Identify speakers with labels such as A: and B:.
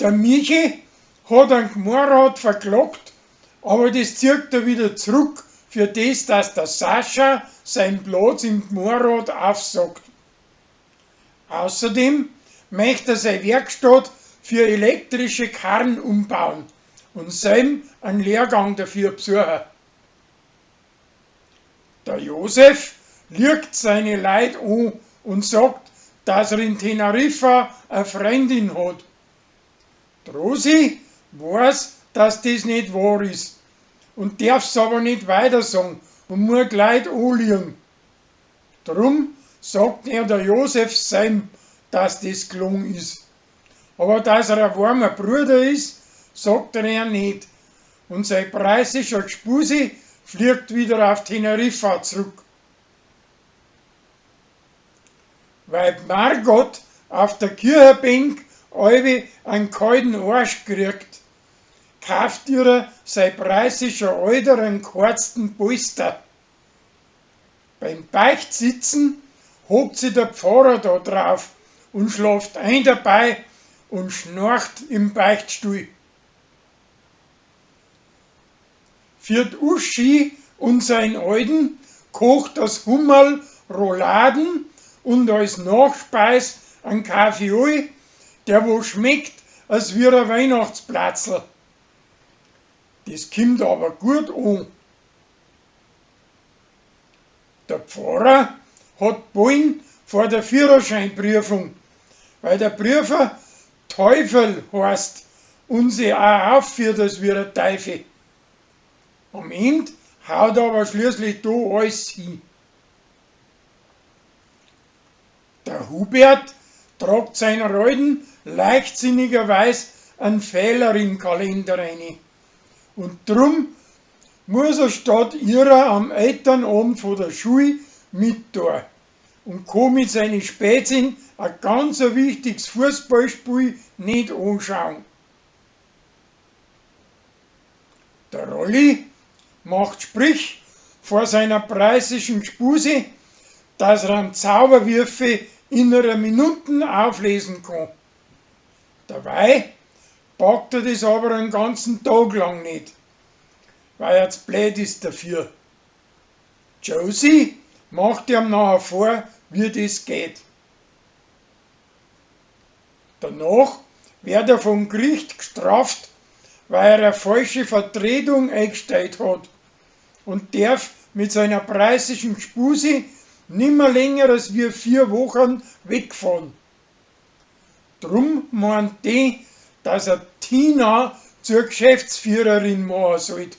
A: Der Michi hat an Gmoarat verklagt, aber des zirkt er wieder zurück für des, dass der Sascha sein Platz im Gmoarat aufsagt. Außerdem möchte er seine Werkstatt für elektrische Karren umbauen und selb einen Lehrgang dafür besuchen. Der Josef lügt seine Leut an und sagt, dass er in Teneriffa a Freundin hat. D Rosi weiß, dass des net wahr is und darf's aber net weiter sagen und muss d'Leut anlügen. Drum sagt ihr der Josef selb, dass des gelungen is. Aber dass er a warmer Bruder is, sagt er ihr net. Und sei preußischer Gspusi fliegt wieder auf Teneriffa zurück. Weil Margot auf der Kirchenbank allweil einen kalten Arsch kriegt, kauft ihr sei preußischer Alter einen geheizten Polster. Beim Beichtsitzen hockt sich der Pfarrer da drauf und schlaft ein dabei und schnarcht im Beichtstuhl. Für d Uschi und sein Alten kocht das Hummerl Rouladen und als Nachspeis an Kaffee, der wo schmeckt, als wie ein Weihnachtsplatzl. Das kimmt aber gut an. Der Pfarrer hat Ballen vor der Führerscheinprüfung, weil der Prüfer Teufel heißt und sich auch aufführt als wie der Teufel. Am Ende haut aber schließlich da alles hin. Der Hubert tragt seiner Alten leichtsinnigerweise einen Fehler im Kalender rein. Und drum muss er statt ihrer am Elternabend von der Schule mit da und kann mit seinen Spätzchen ein ganz wichtiges Fußballspiel nicht anschauen. Der Rolli macht Sprich vor seiner preußischen Spuse, dass er einen Zauberwürfel in einer Minuten auflesen kann. Dabei packt er das aber einen ganzen Tag lang nicht, weil er zu blöd ist dafür. Josie macht ihm nachher vor, wie das geht. Danach wird er vom Gericht gestraft, weil er eine falsche Vertretung eingestellt hat und darf mit seiner preußischen Spusi nimmer länger als wir 4 Wochen wegfahren. Drum meint die, dass er Tina zur Geschäftsführerin machen sollte.